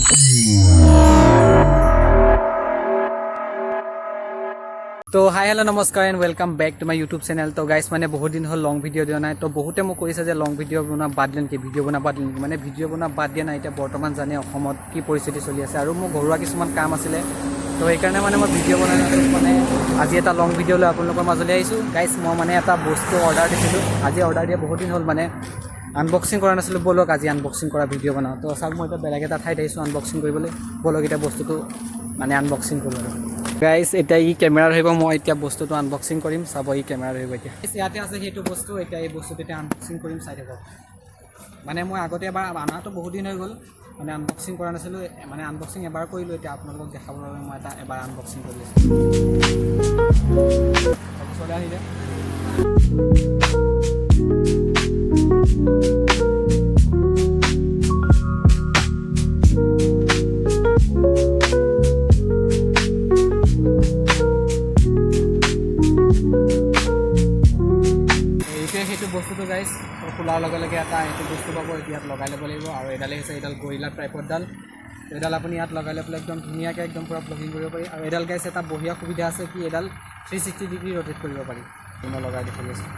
তো হাই, হেল্ল', নমস্কাৰ and welcome back to my YouTube channel. তো গাইছ, মানে বহুত দিন হ'ল লং ভিডিঅ' দিয়া নাই। তো বহুতে মোক কৈছে যে লং ভিডিঅ' বনোৱা বাদ দিলে নেকি, ভিডিঅ' বনোৱা বাদ দিলে নেকি? মানে ভিডিঅ' বনোৱা বাদ দিয়া নাই। এতিয়া বৰ্তমান জানে অসমত কি পৰিস্থিতি চলি আছে আৰু মোৰ ঘৰুৱা কিছুমান কাম আছিলে। তো সেইকাৰণে মানে মই ভিডিঅ' বনাই নাছিলোঁ। মানে আজি এটা লং ভিডিঅ' লৈ আপোনালোকৰ মাজলৈ আহিছোঁ। গাইছ, মই মানে এটা বস্তু অৰ্ডাৰ দিছিলোঁ। আজি অৰ্ডাৰ দিয়া বহুত দিন হ'ল, মানে আনবক্সিং কৰা নাছিলোঁ। ব'লক, আজি আনবক্সিং কৰা ভিডিঅ' বনাওঁ। তো চাওক, মই এতিয়া বেলেগ এটা ঠাইত আহিছোঁ আনবক্সিং কৰিবলৈ। ব'লক, এতিয়া বস্তুটো মানে আনবক্সিং কৰোঁ। আৰু গাইজ, এতিয়া ই কেমেৰা ধৰিব, মই এতিয়া বস্তুটো আনবক্সিং কৰিম। চাব, ই কেমেৰা ধৰিব এতিয়া। ইয়াতে আছে সেইটো বস্তু। এতিয়া এই বস্তুটো এতিয়া আনবক্সিং কৰিম, চাই থাকক। মানে মই আগতে এবাৰ অনাটো বহুত দিন হৈ গ'ল, মানে আনবক্সিং কৰা নাছিলোঁ। মানে আনবক্সিং এবাৰ কৰিলোঁ, এতিয়া আপোনালোকক দেখাবৰ বাবে মই এটা এবাৰ আনবক্সিং কৰি আছোঁ। ওচৰলৈ আহিলে। এইটোৱে সেইটো বস্তুটো গাইজ। খোলাৰ লগে লগে এটা এইটো বস্তু পাব। এইটো ইয়াত লগাই ল'ব লাগিব। আৰু এডালেই হৈছে এইডাল গৰিলা ট্ৰাইপডডাল। এইডাল আপুনি ইয়াত লগাই লৈ পেলাই একদম ধুনীয়াকৈ একদম পূৰা ব্লগিং কৰিব পাৰি। আৰু এডাল গাইছ, এটা বঢ়িয়া সুবিধা আছে কি, এডাল 360 ডিগ্ৰী ৰ'টেট কৰিব পাৰি। মই লগাই দেখুৱাই আছোঁ।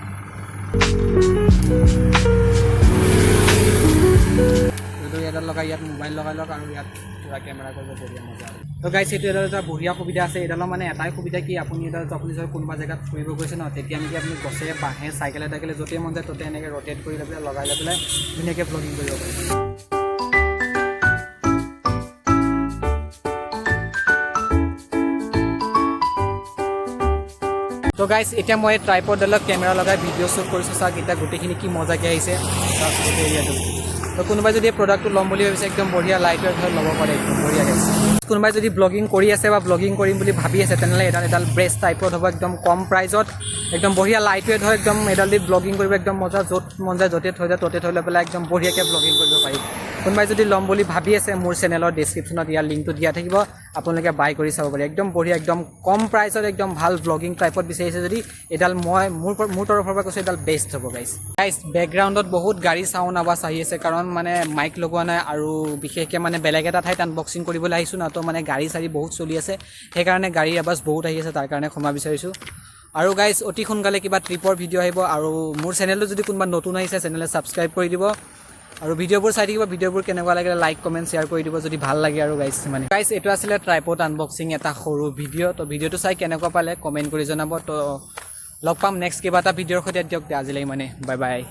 এইটো এডাল লগাই ইয়াত মোবাইল লগাই লওক আৰু ইয়াত পূৰা কেমেৰা কৰিব, বঢ়িয়া মজা। তো গাইছ, এইটো এডাল এটা বঢ়িয়া সুবিধা আছে। এইডালৰ মানে এটাই সুবিধা কি, আপুনি এডাল আপুনি যদি কোনোবা জেগাত ফুৰিব গৈছে ন, তেতিয়া নেকি আপুনি গছে বাঁহে চাইকেলে টাইকেলে য'তেই মন যায় ত'তে এনেকৈ ৰ'টেট কৰি লৈ পেলাই, লগাই লৈ পেলাই ধুনীয়াকৈ ব্লগিং কৰিব পাৰি। তো গাইছ, এতিয়া মই ট্ৰাইপডডালত কেমেৰা লগাই ভিডিঅ' শ্বুট কৰিছোঁ। চাওক এতিয়া গোটেইখিনি কি মজাকৈ আহিছে। চাওক গোটেই এৰিয়াটো। তো কোনোবাই যদি এই প্ৰডাক্টটো ল'ম বুলি ভাবিছে, একদম বঢ়িয়া, লাইট ৱেট হৈ ল'ব পাৰে, একদম বঢ়িয়া গাইছ। কোনোবাই যদি ব্লগিং কৰি আছে বা ব্লগিং কৰিম বুলি ভাবি আছে, তেনেহ'লে এডাল এডাল বেষ্ট টাইপত হ'ব। একদম কম প্ৰাইজত, একদম বঢ়িয়া, লাইট ৱেট হয়। একদম এডাল দি ব্লগিং কৰিব একদম মজা। য'ত মন যায় য'তে থৈ যায়, ত'তে থৈ লৈ পেলাই একদম বঢ়িয়াকৈ ব্লগিং কৰিব পাৰি। কোনোবাই যদি ল'ম বুলি ভাবি আছে, মোৰ চেনেলৰ ডিছক্ৰিপশ্যনত ইয়াৰ লিংকটো দিয়া থাকিব, আপোনালোকে বাই কৰি চাব পাৰে। একদম বঢ়িয়া, একদম কম প্ৰাইচত একদম ভাল ব্লগিং টাইপত বিচাৰিছে যদি, এডাল মই মোৰ তৰফৰ পৰা কৈছোঁ, এডাল বেষ্ট হ'ব গাইছ। গাইছ, বেকগ্ৰাউণ্ডত বহুত গাড়ী চাউণ্ড আৱাজ আহি আছে, কাৰণ মানে মাইক লগোৱা নাই আৰু বিশেষকৈ মানে বেলেগ এটা ঠাইত আনবক্সিং কৰিবলৈ আহিছোঁ ন। তো মানে গাড়ী চাড়ী বহুত চলি আছে, সেইকাৰণে গাড়ীৰ আৱাজ বহুত আহি আছে, তাৰ কাৰণে ক্ষমা বিচাৰিছোঁ। আৰু গাইজ, অতি সোনকালে কিবা ট্ৰিপৰ ভিডিঅ' আহিব। আৰু মোৰ চেনেলটো যদি কোনোবা নতুন আহিছে, চেনেলে ছাবস্ক্ৰাইব কৰি দিব আৰু ভিডিঅ'বোৰ চাই থাকিব। ভিডিঅ'বোৰ কেনেকুৱা লাগিলে লাইক, কমেণ্ট, শ্বেয়াৰ কৰি দিব যদি ভাল লাগে। আৰু গাইজ, মানে গাইজ, এইটো আছিলে ট্ৰাইপড আনবক্সিং এটা সৰু ভিডিঅ'। তো ভিডিঅ'টো চাই কেনেকুৱা পালে কমেণ্ট কৰি জনাব। তো লগ পাম নেক্সট কিবা এটা ভিডিঅ'ৰ সৈতে। দিয়ক, আজিলৈ মানে বাই বাই।